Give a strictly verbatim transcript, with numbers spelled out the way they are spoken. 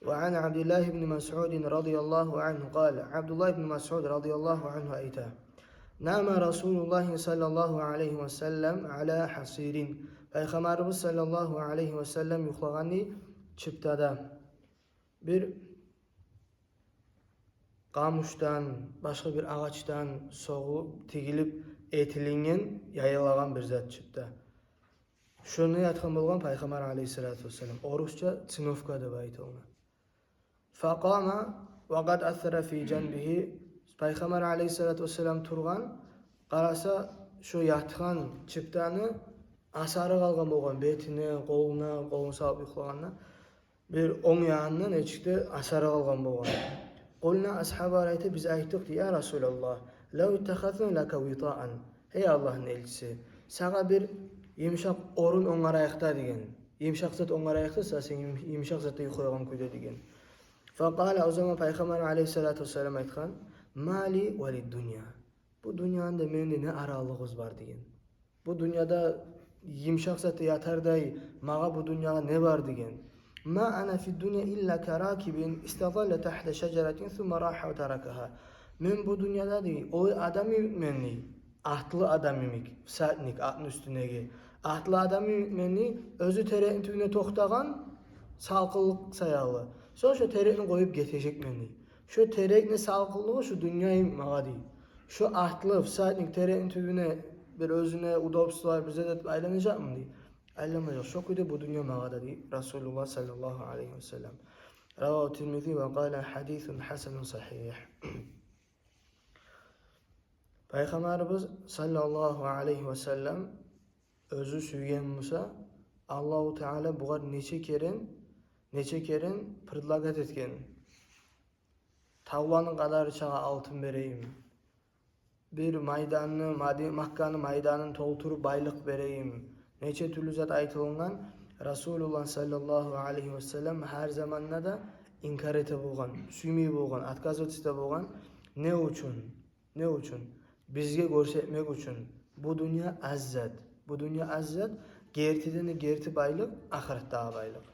وعن عبد الله بن مسعود رضي الله عنه قال, Абдуллагь ибн Масъуд радияллагьу ангьу айта: نام رسول الله صلى الله عليه وسلم على حصير. Пайхаммарыбыз саллаллагьу алайгьи васаллам юхлагъан эди чыптада. Бир къамушдан, башгъа бир агъачдан согъуп, тигилип этилинген, яйылагъан бир зат чыпта. Шонда ятгъан болгъан Пайхаммар алайгьиссалату вассалам. Орусча циновка деп айтылгъан. فقام وقد أثر في جنبه. Пайхаммар алайгьиссалату вассалам тургъан, къараса, шо ятгъан чыптаны асары къалгъан болгъан бетине, къолуна, къолун салып юхлагъанда. Бир онг янындан нечик де асары къалгъан болгъан. قلنا, асгьабалар айта, биз айтдыкъ дей: يا رسول الله، لو اتخذنا لك وطاء. Гьей Аллагьны элчиси, сагъа бир йымышакъ орун онгарайыкъ да деген. Йымышакъ зат онгарайыкъ да, са-, сен йым-, йымышакъ затда юхлайгъан кюйде деген. فقال, о заман Пайхаммар алайгьиссалату вассалам айтгъан: ما لي وللدنيا. Бу дюньяны да мени де не аралыгъыбыз бар деген. Бу дюньяда йымышакъ затда ятардай магъа бу дюньягъа не бар деген. ما أنا في الدنيا إلا كراكب استظل تحت شجرة ثم راح وتركها. Мен бу дюньяда дей, олай адам йимикмен дей. Атлы адам йимик, всадник, атны уьстюндеги. Атлы адам йимикмен дей, оьзю терекни тюбюне токътагъан, салкъынлыкъ саялы. Сонг шо терекни къоюп гетежекмен дей. Шо терекни салкъынлыгъы шу дюнья йимик магъа дей. Шо атлы всадник терекни тюбюне бир оьзюне удобстволар, бир зат этип айланажакъмы дей. Айланмажакъ. Шо кюйде бу дюнья магъа да дей Расулуллагь саллаллагьу алайгьи васаллам. رواه الترمذي وقال حديث حسن صحيح. Пайхаммарыбыз саллаллагьу алайгьи васаллам оьзю сюйген буса, Аллагьу Таала бугъар нече керен, нече керен предлагать этген. Тавланы къадары чакъы алтын берейим. Бир майданны, Мади-, Макканы майданын толтуруп байлыкъ берейим. Нече тюрлю зат айтылынгъан. Расулуллагь саллаллагьу алайгьи васаллам гьар заманда да инкар эте болгъан, сюймей болгъан, отказываться эте болгъан. Не учун? Не учун? Бизге гёрсетмек учун. Бу дюнья аз зат. Бу дюнья аз зат. Гертиден де герти байлыкъ ахыратдагъы байлыкъ.